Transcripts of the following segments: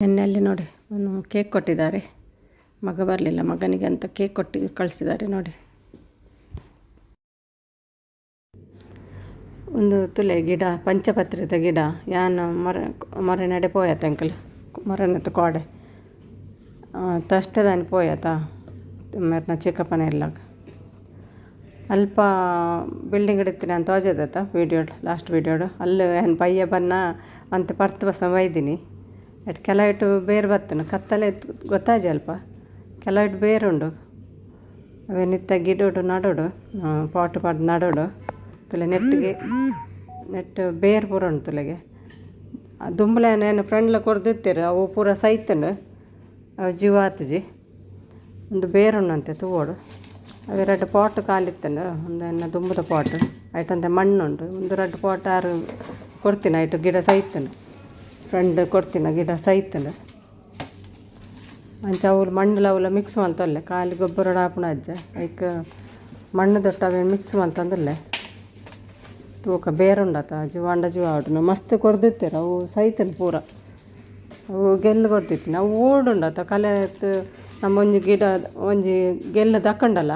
ನಿನ್ನೆ ಅಲ್ಲಿ ನೋಡಿ ಒಂದು ಕೇಕ್ ಕೊಟ್ಟಿದ್ದಾರೆ. ಮಗ ಬರಲಿಲ್ಲ, ಮಗನಿಗೆ ಅಂತ ಕೇಕ್ ಕೊಟ್ಟು ಕಳಿಸಿದ್ದಾರೆ ನೋಡಿ. ಒಂದು ತುಲೆ ಗಿಡ, ಪಂಚಪತ್ರದ ಗಿಡ, ಯಾನ ಮೊರ ಮೊರ ನಡೆ ಪೋಯತ ಅಂಕಲ್ ಮೊರನತ್ತು ಕೋಡೆ ತಷ್ಟದಾನಿ ಪೋಯತ ಮೆರ್ನ ಚಿಕ್ಕಪ್ಪನ ಎಲ್ಲ ಅಲ್ಪ ಬಿಲ್ಡಿಂಗ್ ಇತ್ತಿನ ಅಂತ ತೋಜದತ್ತ ವೀಡಿಯೋಡ್ ಲಾಸ್ಟ್ ವೀಡಿಯೋಡ್ ಅಲ್ಲಿ ಏನು ಪಯ್ಯ ಬನ್ನ ಅಂತ ಪರ್ತ್ ಬಸ ಬೈದಿನಿ. ಎಟ್ ಕೆಲ ಇಟ್ಟು ಬೇರೆ ಬತ್ತನ ಕತ್ತಲೆ ಗೊತ್ತಾಜಿ ಅಲ್ಪ ಕೆಲ ಇಟ್ಟು ಬೇರುಂಡು ಅವೇನಿತ್ತ ಗಿಡೋಡು ನಡೋಡು ಪಾಟ್ ಪಾಡ್ ನಡೋಡು ತುಲೆ ನೆಟ್ಟಿಗೆ ನೆಟ್ ಬೇರು ಪೂರ ಉಂಟು ತುಲೆಗೆ. ದುಂಬುಲೇನು ಫ್ರೆಂಡ್ಲ ಕೊರ್ದಿತ್ತೆರ್ ಅವು ಪೂರ ಸೈತುಂಡು, ಅವು ಜೀವ ಆತುಜಿ. ಒಂದು ಬೇರುಂಡಂತೆ ತೂವೊಡು. ಅವು ರಡ್ಡ್ ಪಾಟ್ ಖಾಲಿ ಇತ್ತುಂಡು, ಒಂದು ಎನ್ನ ದುಂಬುದ ಪಾಟ್ ಐಟೊಂತೆ ಮಣ್ಣುಂಡು. ಒಂದು ರಡ್ಡ್ ಪಾಟ್ ಆರು ಕೊರ್ತಿನ ಐಟ್ ಗಿಡ ಸೈತುಂಡು, ಫ್ರೆಂಡ್ ಕೊರ್ತಿನ ಗಿಡ ಸೈತುಂಡು. ಅಂಚ ಅವುಲು ಮಣ್ಣುಲ ಅವುಲ ಮಿಕ್ಸ್ ಮಲ್ತೊಲ್ಲೆ, ಖಾಲಿ ಗೊಬ್ಬರ ಆಪುನ ಅಜ್ಜ ಐಕ್ ಮಣ್ಣು ದೊಟ್ಟ ಅವೆನ್ ಮಿಕ್ಸ್ ಮಲ್ತೊಂದುಲ್ಲೆ. ತೂಕ ಬೇರುಂಡತ ಜೀವಾಂಡ ಜೀವ ಆವಡ್ ಮಸ್ತ್ ಕೊರ್ದಿತ್ತೆರ್ ಅವು ಸೈತುಂಡು ಪೂರ. ಅವು ಗೆಲ್ಲು ಕೊರ್ದಿತ್ತಿನ ಅವು ಓಡುಂಡತ ಕಲೆತ್ ನಮ್ಮೊಂಜಿ ಗಿಡ ಒಂಜಿ ಗೆಲ್ಲು ದಕ್ಕಂಡಲ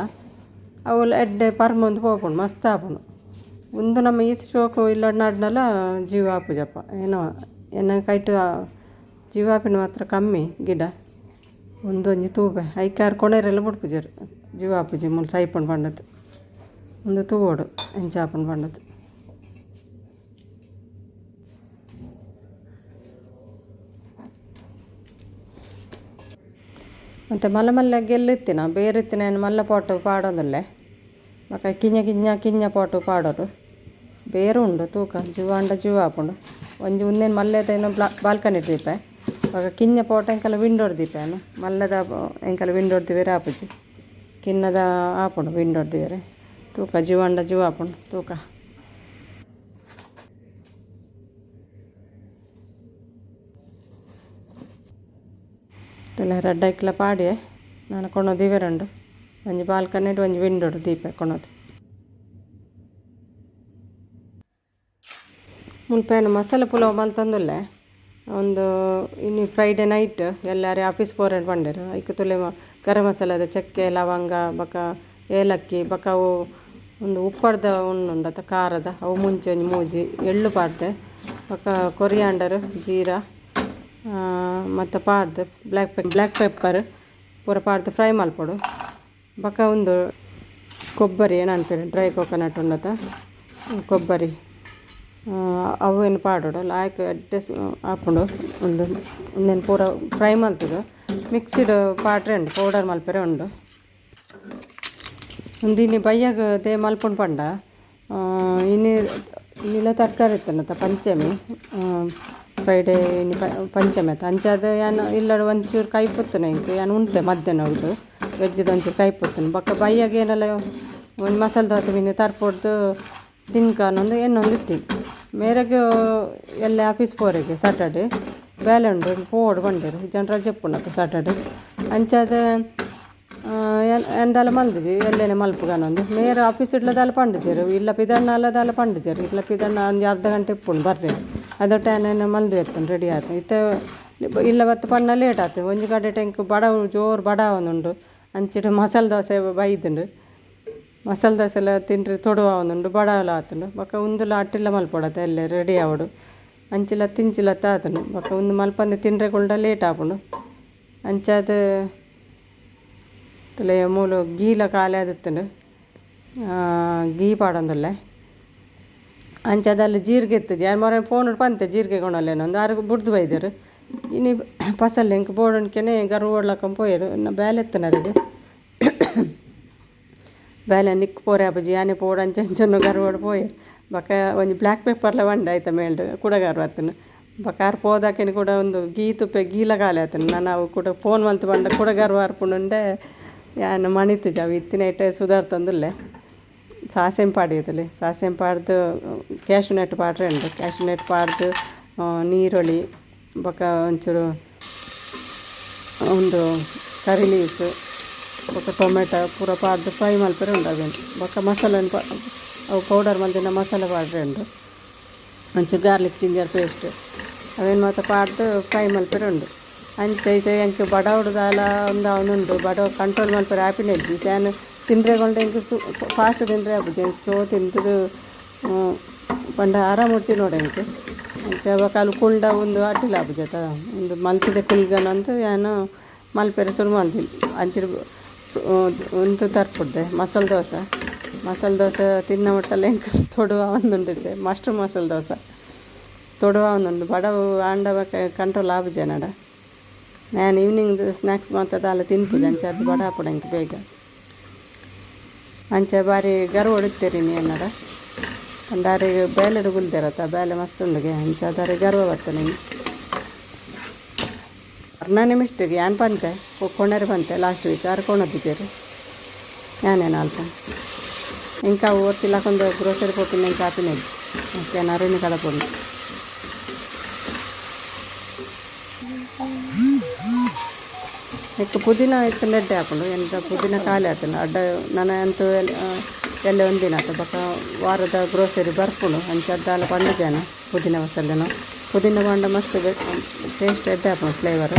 ಅವುಲು ಎಡ್ಡೆ ಪರ್ಮೊಂದು ಪೋಪುಂಡು, ಮಸ್ತ್ ಆಪುಂಡು. ಉಂದು ನಮ್ಮ ಈತ್ ಶೋಕು ಇಲ್ಲಡ್ ನಡ್ಂಡಲ ಜೀವ ಆಪುಜಪ್ಪ ಏನೋ ಎನ್ನ ಕೈಟ್ ಜೀವ ಆಪಿನ ಮಾತ್ರ ಕಮ್ಮಿ ಗಿಡ. ಉಂದೊಂಜಿ ತೂಪೆ ಐಕಾರ್ ಕೊಣೆರೆಲ್ಲ ಬುಡ್ಪುಜೆರ್ ಜೀವ ಆಪುಜಿ ಮೂಲು ಸೈಪುಂಡು ಪಂಡದು. ಉಂದು ತೂವೊಡು ಎಂಚ ಆಪುಂಡು ಪಂಡದು. ಮತ್ತು ಮಲ್ಲ ಮಲ್ಲ ಗೆಲ್ಲು ಇತ್ತಿನ ಬೇರೆ ಇತ್ತಿನ ಏನು ಮಲ್ಲ ಪಾಟು ಪಾಡೊಂದುಲ್ಲೆ, ಬೊಕ ಕಿಂಜ ಕಿಂಜ ಕಿಂಜ ಪಾಟು ಪಾಡೊಡು. ಬೇರು ಉಂಡು ತೂಕ ಜೀವಾಂಡ ಜೀವ ಆಪುಂಡು. ಒಂಜಿ ಉಂದೆನ್ ಮಲ್ಲೆದ ಬಾಲ್ಕನಿ ದೀಪೆ, ಬೊಕ ಕಿಂಜ ಪೋಟ ಎಂಕಲ್ಲ ವಿಂಡೋಡ್ ದೀಪೆ ಮಲ್ಲದ ಎಂಕಲ್ಲ ವಿಂಡೋಡ್ ದೀವೆರೆ ಆಪುಜಿ, ಕಿನ್ನದ ಆಪುಂಡು ವಿಂಡೋಡ್ ದೀವೆರೆ. ತೂಕ ಜೀವಾಂಡ ಜೀವ ಆಪುಂಡು ತೂಕ. ತುಲೆ ರಡ್ಡ್ ಐಕ್ಲ ಪಾಡ್ಯೆ ನನ ಕೊನೊ ದೀವೆರುಂಡು. ಒಂಜಿ ಬಾಲ್ಕನಿಡ್ ಒಂಜಿ ವಿಂಡೋಡ್ ದೀಪೆ ಕೊನೊದು. ಮುಲ್ಪ ಏನು ಮಸಾಲೆ ಪುಲಾವ್ ಮಲ್ತೊಂದುಲ್ಲೆ. ಒಂದು ಇನಿ ಫ್ರೈಡೆ ನೈಟ್ ಎಲ್ಲಾರೆ ಆಫೀಸ್ ಪೋರೆಡ್ ಪಂಡೆರ್. ಐಕ್ ತುಲೆ ಗರಂ ಮಸಾಲದ ಚಕ್ಕೆ ಲವಂಗ ಬೊಕ ಏಲಕ್ಕಿ ಬೊಕ ಅವು ಒಂದು ಉಪ್ಪಡ್ದ ಉಂಡುಂಡತ ಖಾರದ ಅವು ಮುಂಚೆ ಒಂಜಿ ಮೂಜಿ ಎಳ್ಳು ಪಾಡ್ದೆ ಬೊಕ ಕೊರಿಯಾಂಡರ್ ಜೀರಾ ಮತ್ತು ಪಾಡ್ದು ಬ್ಲ್ಯಾಕ್ ಪೆಪ್ಪರ್ ಪೂರ ಪಾಡ್ದು ಫ್ರೈ ಮಲ್ಪೊಡು. ಬೊಕ ಉಂದು ಕೊಬ್ಬರಿ ಏನಂತಾರೆ ಡ್ರೈ ಕೊಕೊನಟ್ ಉಂಡತ ಕೊಬ್ಬರಿ ಅವೇನು ಪಾಡೊಡು ಲಾಯ್ಕ್ ಎಡ್ಡೆ ಆಪುಂಡು. ಉಂದು ಉಂದೆನ್ ಪೂರ ಫ್ರೈ ಮಲ್ತುದು ಮಿಕ್ಸಿಡ್ ಪಾಡ್ರೆ ಉಂಡು, ಪೌಡರ್ ಮಲ್ಪೆರೆ ಉಂಡು. ಉಂದು ಇನಿ ಬಯ್ಯಗ್ ದೇ ಮಲ್ಪುಂಡು ಪಂಡ ಇನಿ ಇನಿಲ ತರಕಾರಿ ಇತ್ತುಂಡತ ಪಂಚಮಿ ಫ್ರೈಡೇ ಇನಿ ಪಂಚಮಿ ಅತ್ತ ಅಂಚಾದ್ ಯಾನ್ ಇಲ್ಲಡ್ ಒಂಚೂರು ಕೈಪುತ್ತುನ ಎಂಕ್ ಯಾನ್ ಉಂತೆ ಮಧ್ಯಾಹ್ನ ಉಂಡು ವೆಜ್ದ ಒಂಚೂರು ಕೈಪುತ್ತುನು. ಬೊಕ ಬಯ್ಯಗ್ ಏನಲ ಒಂಜಿ ಮಸಾಲೆ ದೋಸೆ ಮಿನಿ ತರ್ಪೊಡ್ದು ತಿನ್ಕನೊಂದು ಎನ್ನೊಂದು ಇತ್ತಿ. ಮೇರೆಗ್ ಎಲ್ಲೆ ಆಫೀಸ್ ಪೋರೆಗೆ ಸ್ಯಾಟರ್ಡೆ ಬೇಲೆ ಉಂಡು ಪೋವೊಡು ಪಂಡೆರ್ ಇಜ್ಜಾಂಡ ರಜೆ ಇಪ್ಪುಂಡತ್ತ ಸ್ಯಾಟರ್ಡೆ. ಅಂಚಾದ್ ಯಾನ್ ದಾಲ ಮಲ್ದಿಜಿ ಎಲ್ಲೆನೆ ಮಲ್ಪುಗನೊಂದು. ಮೇರ್ ಆಫೀಸ್ ಇಡ್ಲ ದಾಲ ಪಂಡಿಜೆರ್ ಇಲ್ಲ ಪಿದಡ್ನಾಲ ದಾಲ ಪಂಡಿಜೆರ್ ಇಲ್ಲ ಪಿದಡ್ನ ಒಂಜಿ ಅರ್ಧ ಗಂಟೆ ಇಪ್ಪುಂಡು ಬರ್ರೆ ಅದೊಟ್ಟು ಯಾನ್ ಮಲ್ದು ಎತ್ತುಂಡು ರೆಡಿ ಆತು. ಇತ್ತೆ ಇಲ್ಲ ಬತ್ತು ಪಂಡ ಲೇಟ್ ಆತು. ಒಂಜಿ ಕಡೆಟ್ ಎಂಕ್ ಬಡವು ಜೋರು ಬಡ ಆವೊಂದುಂಡು ಅಂಚಿಡ್ ಮಸಾಲೆ ದೋಸೆ ಬೈದುಂಡು. ಮಸಾಲೆ ದೋಸೆ ಎಲ್ಲ ತಿಂಡ್ರೆ ತೊಡು ಆವೊಂದುಂಡು ಬಡವಲ ಆತುಂಡು. ಬೊಕ ಉಂದುಲ ಅಟ್ಟಿಲ್ಲ ಮಲ್ಪೊಡತ್ತ ಎಲ್ಲೆ ರೆಡಿ ಆವೊಡು ಅಂಚಿಲ ತಿಂಚಿಲತ್ತ ಆತುಂಡು. ಬೊಕ ಉಂದು ಮಲ್ಪಂದೆ ತಿಂಡ್ರೆ ಕುಲ್ಡ ಲೇಟ್ ಆಪುಂಡು. ಅಂಚಾದ್ ತುಲೆ ಮೂಲು ಗೀಲ ಖಾಲಿ ಆದಿತ್ತುಂಡು ಗೀ ಪಾಡೊಂದುಲ್ಲೆ. ಅಂಚಾದ್ ಅಲ್ಲಿ ಜೀರಿಗೆ ಇತ್ತುಜಿ ಯಾನ್ ಮೊರ ಫೋನ್ ಪಂತೆ ಜೀರಿಗೆ ಕೊನೊಲೆನೊಂದು ಆರ್ ಬುಡ್ದು ಬೈದೆರ್. ಇನಿ ಪಸಲ್ ಎಂಕ್ ಬೋಡಂಕೆನೆ ಗರ್ವೊಡ್ಲಕ್ಕ ಪೋಯೆರ್ ಬೇಲೆ ಇತ್ತುಂಡು ಅರೆಗ್ ಬೇಲೆ ನಿಕ್ಕ್ ಪೋರೆ ಆಪುಜಿ ಯಾನೆ ಪೋಡು ಅಂಚ ಅಂಚ ಗರ್ವಡ್ ಪೋಯೆರ್. ಬೊಕ ಒಂಜಿ ಬ್ಲ್ಯಾಕ್ ಪೆಪ್ಪರ್ಲ ಪಂಡೆ ಐತ ಮೇಲ್ಡ್ ಕುಡ ಗರ್ವ ಆತುಂಡು. ಬೊಕ ಆರ್ ಪೋದಾಕೆನೆ ಕೂಡ ಉಂದು ಗೀ ತುಪ್ಪೆ ಗೀಲ ಖಾಲಿ ಆತುಂಡು. ನನ ಅವು ಕುಡ ಫೋನ್ ಮಲ್ತ್ ಪಂಡ ಕುಡ ಗರ್ವ ಆರ್ಪುಂಡುಂಡೆ ಯಾನ್ ಮಣಿತುಜಿ ಅವು ಇತ್ತಿನೈಟೆ ಸುಧಾರ್ತೊಂದುಲ್ಲೆ. ಸಾಸೆನ್ ಪಾಡಿಯೆತುಲೆ ಸಾಸೆನ್ ಪಾಡ್ದು ಕ್ಯಾಶ್ಯೂ ನಟ್ ಪಾಡ್ರೆ ಉಂಡು. ಕ್ಯಾಶ್ಯೂ ನಟ್ ಪಾಡ್ದು ನೀರುಳ್ಳಿ ಬೊಕ ಒಂಚೂರು ಉಂದು ಕರಿ ಲೀವ್ಸ್ ಬೊಕ ಟೊಮೆಟೊ ಪೂರ ಪಾಡ್ದು ಫ್ರೈ ಮಲ್ಪೆರೆ ಉಂಡು ಅವೆನ್. ಬೊಕ ಮಸಾಲೆನ್ ಅವು ಪೌಡರ್ ಮಲ್ದಿನ ಮಸಾಲೆ ಪಾಡ್ರೆ ಉಂಡು. ಒಂಚೂರು ಗಾರ್ಲಿಕ್ ಜಿಂಜರ್ ಪೇಸ್ಟ್ ಅವೆನ್ ಮಾತ ಪಾಡ್ದು ಫ್ರೈ ಮಲ್ಪೆರೆ ಉಂಡು. ಅಂಚ ಇತ್ತೆ ಎಂಕ್ ಬಡವುಡು ದಾಲ ಉಂದು ಬಡವು ಕಂಟ್ರೋಲ್ ಮಲ್ಪೆರೆ ಆಪಿನೆಜ್ಜಿ. ಯಾನ್ ತಿಂದ್ರೆ ಕೊಂಡ ಎಂಕ್ ಫಾಸ್ಟ್ ತಿಂದ್ರೆ ಆಪುಜಿ, ಎಂಕ್ ಸ್ಲೋ ತಿಂತುದು ಪಂಡ ಆರಾಮೊಡು ತಿನೋಡು ಎಂಕ್. ಅಂಚ ಬೊಕ ಅಲ್ ಕುಲ್ಡ ಉಂದು ಅಡ್ಡಿಲ ಆಪುಜತ, ಉಂದು ಮಲ್ತುದೆ ಕುಲ್ಗನಂದು ಯಾನ್ ಮಲ್ಪೆರೆ ಸುರು ಮಲ್ದಿನಿ. ಅಂಚಿನ ಉಂದು ತರ್ಪುಡ್ದೆ ಮಸಾಲೆ ದೋಸೆ. ಮಸಾಲೆ ದೋಸೆ ತಿನ್ನ ಮಟ್ಟಲ್ಲ ಎಂಕ್ ತೊಡು ಆವೊಂದುಂಡು. ಮಸ್ಟ್‌ರ್ ಮಸಾಲೆ ದೋಸೆ ತೊಡು ಆವೊಂದುಂಡು. ಬಡವು ಆಂಡ ಬೊಕ ಕಂಟ್ರೋಲ್ ಆಪುಜಿ ಎನಡ. ಯಾನ್ ಈವ್ನಿಂಗ್ ಸ್ನ್ಯಾಕ್ಸ್ ಮಾತ ದಾಲ ತಿನ್ಪುಜಿ, ಅಂಚಾದ್ ಬಡ ಆಪುಂಡು ಎಂಕ್ ಬೇಗ. ಅಂಚ ಬಾರಿ ಗರ್ವೊಡು ಇತ್ತೆರ್ ಇನಿ ಎನ್ನಡ. ಪಂಡ ಆರೆಗ್ ಬೇಲೆಡ್ ಕುಲ್ದೆರತ್ತ, ಬೇಲೆ ಮಸ್ತ್ ಉಂಡುಗೆ, ಅಂಚಾದ್ ಆರೆಗ್ ಗರ್ವ ಬತ್ತುಂಡು ಇನಿ. ಅರ್ನನೆ ಮಿಸ್ಟೇಕ್ ಯಾನ್ ಪಂತೆ ಕೊಣರೆ ಪಂತೆ ಲಾಸ್ಟ್ ವೀಕ್ ಆರ್ ಕೊಣದಿಜೆರ್. ಯಾನೇನು ಅಲ್ಪ ಎಂಕ್ ಅವು ಒರ್ತಿ ಲಕೊಂದು ಗ್ರೋಸರಿ ಪೋಪಿನ ಎಂಕ್ ಆಪಿನೆಜ್ಜಿ. ಓಕೆ, ಅರೆನೆ ಕಡಪುಡ್ನು. ನೆಕ್ಕ್ ಪುದೀನ ಇತ್ತ್ಂಡ ಎಡ್ಡೆ ಆಪುಂಡು. ಎಂತ ಪುದೀನ ಖಾಲಿ ಆತುಂಡು ಅಡ್ಡ ನನ ಅಂತೂ ಎಲ್ಲೆ ಒಂದಿನ ಆತ ಬೊಕ ವಾರದ ಗ್ರೋಸರಿ ಬರ್ಪುಂಡು. ಅಂಚ ದಾಲ ಪಂಡುಜೆನ ಪುದೀನ ಮಸಾಲೆನು. ಪುದೀನ ಪಂಡ ಮಸ್ತ್ ಟೇಸ್ಟ್ ಎಡ್ಡೆ ಆಪುಂಡು, ಫ್ಲೇವರ್.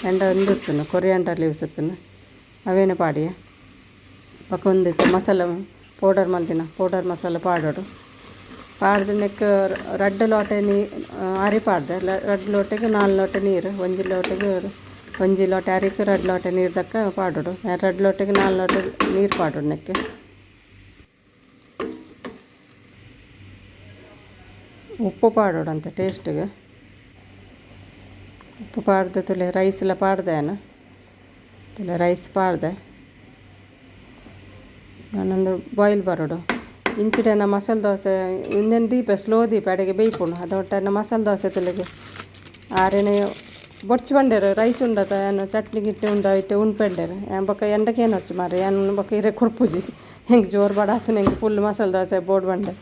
ಎಂಡ ಉಂದು ಇತ್ತುಂಡು, ಕೊರಿಯಾಂಡರ್ ಲೀವ್ಸ್ ಇತ್ತುಂಡು, ಅವೇನು ಪಾಡಿಯೆ. ಬೊಕ ಒಂದಿತ್ತೆ ಮಸಾಲೆ ಪೌಡರ್ ಮಲ್ದಿನ ಪೌಡರ್ ಮಸಾಲೆ ಪಾಡೋಡು. ಪಾಡ್ದು ನೆಕ್ಕ್ ರಡ್ಡ್ ಲೋಟೆ ನೀ ಅರಿ ಪಾಡ್ದೆ. ರಡ್ಡ್ ಲೋಟೆಗ್ 4 ಲೋಟೆ ನೀರು, ಒಂಜಿ ಲೋಟೆಗ್ ಒಂಜಿ ಲೋಟೆ ಅರಿಕ್ 2 ಲೋಟೆ ನೀರು ದಕ್ಕ ಪಾಡೋಡು. 2 ಲೋಟೆಗ್ 4 ಲೋಟೆ ನೀರು ಪಾಡೋಡು ನೆಕ್ಕ್. ಉಪ್ಪು ಪಾಡೋಡು ಅಂತ ಟೇಸ್ಟಿಗೆ. ಉಪ್ಪು ಪಾಡ್ದು ತುಲೆ ರೈಸ್ ಎಲ್ಲ ಪಾಡ್ದೆ ಯಾನ್. ತುಲೆ ರೈಸ್ ಪಾಡ್ದೆ. ನಾನೊಂದು ಬಾಯ್ಲ್ ಬರೋಡು. ಇಂಚಿಡೆನ ಮಸಾಲೆ ದೋಸೆ ಇಂದೆನ್ ದೀಪ ಸ್ಲೋ ದೀಪ ಅಡೆಗೆ ಬೇಯ್ಪುಂಡು. ಅದು ಒಟ್ಟೆ ಮಸಾಲೆ ದೋಸೆ ತುಲೆಗೆ ಆರೆನೆ ಬೊಡ್ಚಿ ಬಂಡೇರು ರೈಸ್ ಉಂಡತ ಯಾನ್ ಚಟ್ನಿ ಗಿಟ್ನಿ ಉಂಡ ಇತ್ತೆ ಉಂಡ್ಪೆಂಡೇರು. ಯಾನ್ ಬೊಕ ಎಂಡಕೇನು ಹೊಚ್ಚು ಮಾರ್ರೆ, ಯಾನ್ ಬೊಕ ಇರೆ ಕೊರ್ಪುಜಿ. ಎಂಕ್ ಜೋರು ಬಡ ಆತುಂಡು, ಎಂಕ್ ಫುಲ್ ಮಸಾಲೆ ದೋಸೆ ಬೋಡು ಬಂಡೆ.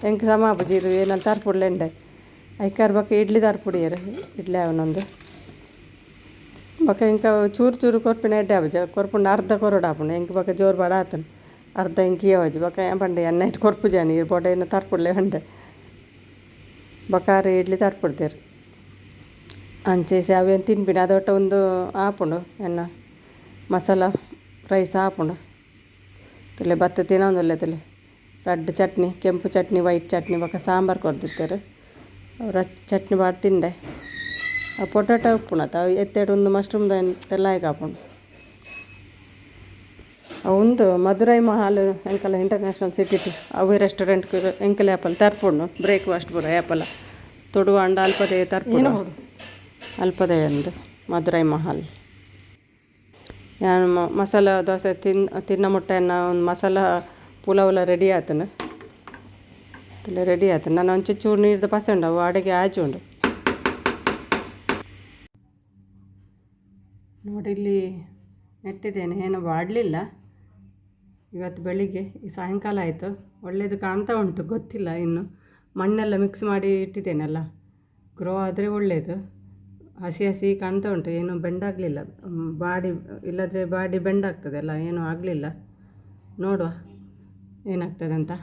ಎಂಕ್ ಸಮ ಆಪುಜಿ ಇರು ಏನ ತರ್ಪುಡ್ಲೆಂಡೆ. ಐಕಾರ್ ಬೊಕ ಇಡ್ಲಿ ತರ್ಪುಡಿಯೆರ್, ಇಡ್ಲಿ ಆವನೊಂದು. ಬೊಕ ಎಂಕ್ ಚೂರು ಚೂರು ಕೊರ್ಪಿನ ಎಡ್ಡೆ ಆಪುಜಿ, ಕೊರ್ಪುಂಡ ಅರ್ಧ ಕೊರೊಡು ಆಪುಂಡು. ಎಂಕ್ ಬೊಕ ಜೋರು ಬಡ ಆತುಂಡು, ಅರ್ಧ ಎಂಕ್ ಇಯಾವಜಿ. ಬೊಕ ಯಾನ್ ಪಂಡೆ ಎನ್ನ ಇಟ್ಟು ಕೊರ್ಪುಜಿ ಯಾನ್, ಇರ್ ಬೋಡ ಏನ ತರ್ಪುಡ್ಲೆ ಪಂಡೆ. ಬೊಕ ಆರ್ ಇಡ್ಲಿ ತರ್ಪುಡ್ದೆರ್. ಅಂಚೆಸಿ ಅವೇನು ತಿನ್ಪಿನ ಅದೊಟ್ಟ ಒಂದು ಆಪುಂಡು, ಎನ್ನ ಮಸಾಲ ರೈಸ್ ಆಪುಂಡು. ತುಲೆ ಬತ್ತ ತಿನ್ನೊಂದುಲ್ಲೆ ತುಲೆ. ರಡ್ಡ್ ಚಟ್ನಿ, ಕೆಂಪು ಚಟ್ನಿ, ವೈಟ್ ಚಟ್ನಿ ಬೊಕ ಸಾಂಬಾರು ಕೊರ್ದಿತ್ತೆರ್. ರಡ್ಡ್ ಚಟ್ನಿ ಪಾಡ್ ತಿಂಡೆ. ಆ ಪೊಟೊಟೊ ಉಪ್ಪುಂಡತ ಅವು ಎತ್ತೆಡ್ ಒಂದು ಮಶ್ರೂಮ್ ದ ಲಾಯ್ಕ್ ಆಪುಂಡು. ಉಂದು ಮಧುರೈ ಮಹಾಲ್ ಎಂಕಲ್ಲ ಇಂಟರ್ನ್ಯಾಷನಲ್ ಸಿಟಿ ಅವೇ ರೆಸ್ಟೋರೆಂಟ್ ಎಂಕಲೆ ಆಪಲ್ ತರ್ಪುಂಡು ಬ್ರೇಕ್ಫಾಸ್ಟ್ ಪೂರ ಆಪಲ ತೊಡು ಅಂಡ ಅಲ್ಪದೇ ತರ್ಪುಂಡು ಅಲ್ಪದೇ ಉಂದು ಮಧುರೈ ಮಹಾಲ್. ಯಾನ್ ಮಸಾಲ ದೋಸೆ ತಿನ್ನ ಮುಟ್ಟ ಎನ್ನ ಒಂದು ಮಸಾಲ ಪುಲಾವ್ಲ ರೆಡಿ ಆತುಂಡು. ರೆಡಿ ಆತುಂಡು. ನಾನು ಒಂಚೂರು ಚೂರು ನೀರ್ದ ಪಸೆ ಉಂಡು, ಅವು ಅಡುಗೆ ಆಜಿ ಉಂಡು. ನೋಡಿ ಇಲ್ಲಿ ನೆಟ್ಟಿದ್ದೇನೆ, ಏನು ಬಾಡಲಿಲ್ಲ. ಇವತ್ತು ಬೆಳಿಗ್ಗೆ ಈ ಸಾಯಂಕಾಲ ಆಯಿತು, ಒಳ್ಳೆಯದು ಕಾಣ್ತಾ ಉಂಟು, ಗೊತ್ತಿಲ್ಲ ಇನ್ನು. ಮಣ್ಣೆಲ್ಲ ಮಿಕ್ಸ್ ಮಾಡಿ ಇಟ್ಟಿದ್ದೇನಲ್ಲ, ಗ್ರೋ ಆದರೆ ಒಳ್ಳೆಯದು. ಹಸಿ ಹಸಿ ಕಾಣ್ತಾ ಉಂಟು, ಏನೂ ಬೆಂಡಾಗಲಿಲ್ಲ. ಬಾಡಿ ಇಲ್ಲದ್ರೆ ಬಾಡಿ ಬೆಂಡಾಗ್ತದೆ ಅಲ್ಲ, ಏನೂ ಆಗಲಿಲ್ಲ. ನೋಡುವ ಏನಾಗ್ತದೆ ಅಂತ.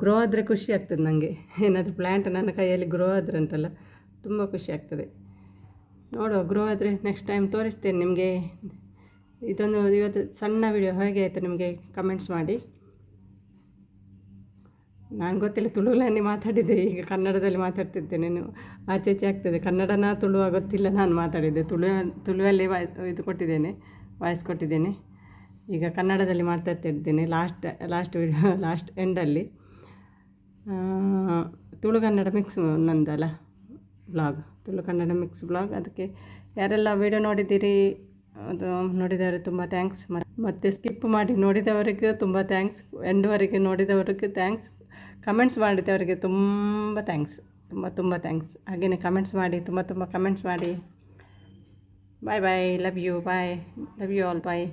ಗ್ರೋ ಆದರೆ ಖುಷಿ ಆಗ್ತದೆ ನನಗೆ. ಏನಾದರೂ ಪ್ಲ್ಯಾಂಟ್ ನನ್ನ ಕೈಯಲ್ಲಿ ಗ್ರೋ ಆದರೆ ಅಂತಲ್ಲ ತುಂಬ ಖುಷಿ ಆಗ್ತದೆ. ನೋಡುವ, ಗ್ರೋ ಆದರೆ ನೆಕ್ಸ್ಟ್ ಟೈಮ್ ತೋರಿಸ್ತೇನೆ ನಿಮಗೆ. ಇದೊಂದು ಇವತ್ತು ಸಣ್ಣ ವಿಡಿಯೋ ಹೇಗೆ ಆಯಿತು ನಿಮಗೆ ಕಮೆಂಟ್ಸ್ ಮಾಡಿ. ನಾನು ಗೊತ್ತಿಲ್ಲ ತುಳುವಲ್ಲಿ ಮಾತಾಡಿದ್ದೆ, ಈಗ ಕನ್ನಡದಲ್ಲಿ ಮಾತಾಡ್ತಿದ್ದೇನೆ. ಆಚೆ ಈಚೆ ಆಗ್ತದೆ, ಕನ್ನಡನ ತುಳುವ ಗೊತ್ತಿಲ್ಲ. ನಾನು ಮಾತಾಡಿದ್ದೆ ತುಳುವಲ್ಲಿ ಇದು ಕೊಟ್ಟಿದ್ದೇನೆ, ವಾಯ್ಸ್ ಕೊಟ್ಟಿದ್ದೇನೆ. ಈಗ ಕನ್ನಡದಲ್ಲಿ ಮಾತಾಡ್ತಿದ್ದೇನೆ ಲಾಸ್ಟ್ ಲಾಸ್ಟ್ ವಿಡಿಯೋ ಲಾಸ್ಟ್ ಎಂಡಲ್ಲಿ. ತುಳು ಕನ್ನಡ ಮಿಕ್ಸ್ ನಂದಲ್ಲ blog, Tulu Kannada mix blog. ಅದಕ್ಕೆ ಯಾರೆಲ್ಲ ವೀಡಿಯೋ ನೋಡಿದ್ದೀರಿ, ಅದು ನೋಡಿದವರು ತುಂಬ thanks. ಮತ್ತು ಸ್ಕಿಪ್ ಮಾಡಿ ನೋಡಿದವರಿಗೂ ತುಂಬ thanks, ಎಂಡ್ವರೆಗೆ ನೋಡಿದವರಿಗೂ thanks, comments ಮಾಡಿದವರಿಗೆ ತುಂಬ thanks, ತುಂಬ ತುಂಬ thanks. ಹಾಗೆಯೇ ಕಮೆಂಟ್ಸ್ ಮಾಡಿ, ತುಂಬ ತುಂಬ ಕಮೆಂಟ್ಸ್ ಮಾಡಿ. Bye bye, love you, bye, love you all, bye.